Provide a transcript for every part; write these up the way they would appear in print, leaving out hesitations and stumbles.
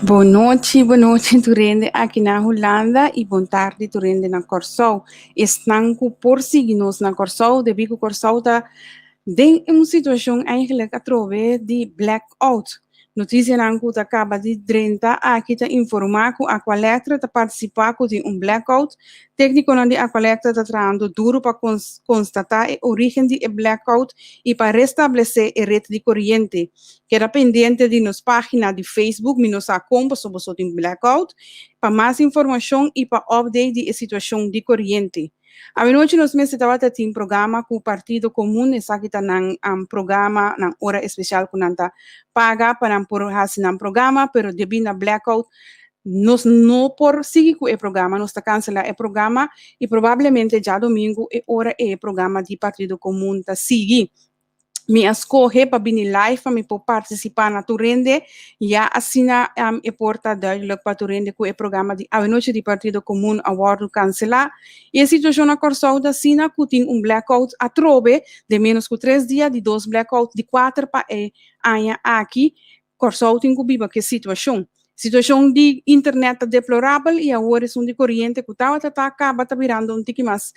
Bon nochi, bon nochi tur hende aki na Hulanda i bon tardi tur hende na Kòrsou. Esnan ku por sigui nos na Kòrsou, debí ku Kòrsou ta den un situashon eigenlijk atrobe di blackout. Notisianan ku ta kaba di drenta aki ta informá ku Aqualectra ta partisipá ku tin un blackout. Téknikonan di Aqualectra ta trahando duru pa konstatá e orígen di e blackout i pa restablesé e ret di koriente. Keda pendiente di nos página di Facebook Mi No Sa Kon Pasobra Boso Tin Blackout pa mas informashon i pa update di e situashon di koriente. Awenochi nos mester tabata tin programa ku Partido Komun, esaki ta nan programa, nan ora espesial ku nan ta paga pa nan por hasi nan programa, pero debí na blackout nos no por sigui ku e programa, nos ta kanselá e programa i probablemente djadumingu e ora ei e programa di Partido Komun ta sigui. Mi a skohe pa bini live pa mi por partisipá na tur hende, ya asina e por ta duidelijk pa tur hende ku e programa di awenochi di Partido Komun a wòrdu kanselá. I e situashon na Kòrsou ta asina ku tin un blackout atrobe den ménos ku tres dia, di dos blackout di kuater pa e aña aki. Kòrsou tin ku biba ku e situashon. Situashon di internet ta deplorabel i awor esun di koriente ku tabata ta kaba ta birando un tiki mas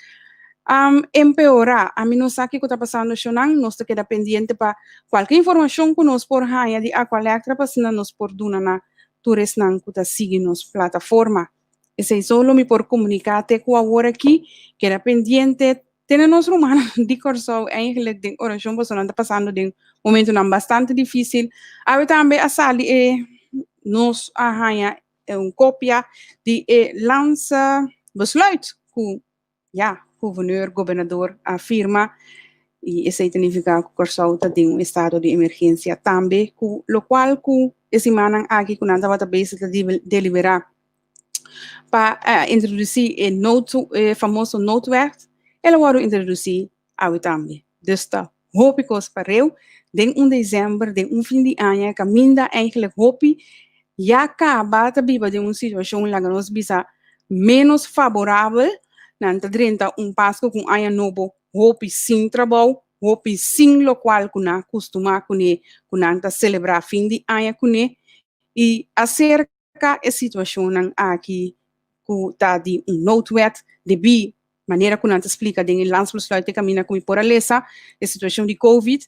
empeorá. Ami no sa kiko ta pasando shonnan, nos ta keda pendiente pa kualke informashon ku nos por haña di Aqualectra pa asina nos por duna na tur esnan ku ta sigui nos plataforma. Esei solo mi por komuniká te ku awor aki. Keda pendiente. Tene nos rumannan di Kòrsou eigenlijk den orashon pasobra nan ta pasando den momentunan bastante difísil. Awe tambe a sali e nos a haña un kopia di e landsbesluit ku ya guverneur, gobernador a firma i esei ta nifiká ku Kòrsou ta den un estado di emergensia tambe ku lokual ku e simannan aki ku nan tabata bezig ta deliberá pa introdusí e nood e famoso noodwet, el a wòrdu introdusí awe tambe. Dus ta hopi kos pareu den un desèmber, den un fin di aña kaminda eigenlijk hopi ya kaba ta biba den un situashon laga nos bisa ménos faborabel, nan ta drenta un Pasku ku un aña nobo hopi sin trabou, hopi sin lokual ku nan a kustumá kuné, ku nan ta selebrá fin di aña kuné i aserka Ka e situashonnan aki ku ta di un noodwet debí manera ku nan ta splika den e landsbesluit te kaminda ku mi por a lesa e situashon di covid,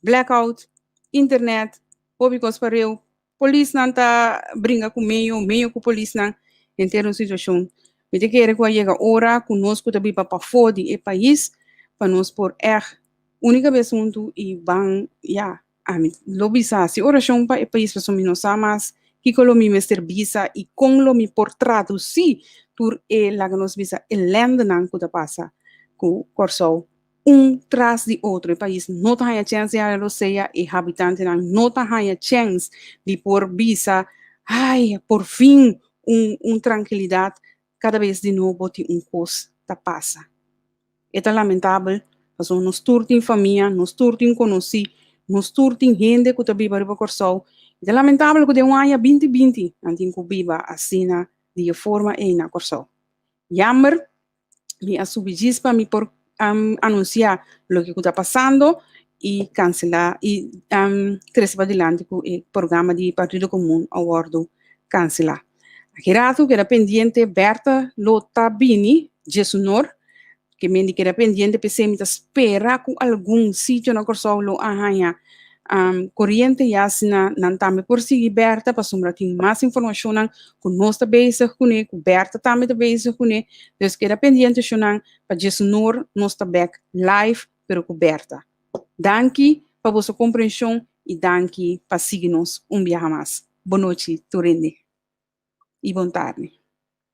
blackout, internet, hopi kos pareu, polisnan ta bringa ku meyo, meyo ku polisnan, henter un situashon. Mi ta kere ku a yega ora ku nos ku ta biba pafó di e pais pa nos por ègt. Uni kabes huntu i ban, ya, ami lo bisa hasi orashon pa e pais pasobra mi no sa mas kiko lo mi mester bisa i kon lo mi por tradusí tur e, laga nos bisa, elèndenan ku ta pasa ku Kòrsou un tras di otro. E pais no ta haña chèns di hala rosea, e habitantenan no ta haña chèns di por bisa, ai, por fin un un trankilidat. Kada bes di nobo tin un kos ta pasa. E ta lamentabel, pasobra nos tur tin famia, nos tur tin konosí, nos tur tin hende ku ta biba riba Kòrsou. E ta lamentabel ku den un aña 2020 nan tin ku biba asina di e forma ei na Kòrsou. Jammer, mi a subi djis pa mi por anunsiá loke ku ta pasando i kanselá i trese padilanti ku e programa di Partido Komun a wòrdu kanselá. Aki ratu keda pendiente Bertha lo ta bini djesunor, ke men di keda pendiente p'esei mi ta spera ku algun sitio na Kòrsou lo a haña koriente ya asina nan tambe por sigui Bertha pasobra tin mas informashonnan ku nos ta bezig kuné, ku Bertha tambe ta bezig kuné. Dus keda pendiente shonnan pa djesunor nos ta bèk live pero ku Bertha. Danki pa boso komprenshon i danki pa sigui nos un biaha mas. Bon nochi tur hende i bon tardi.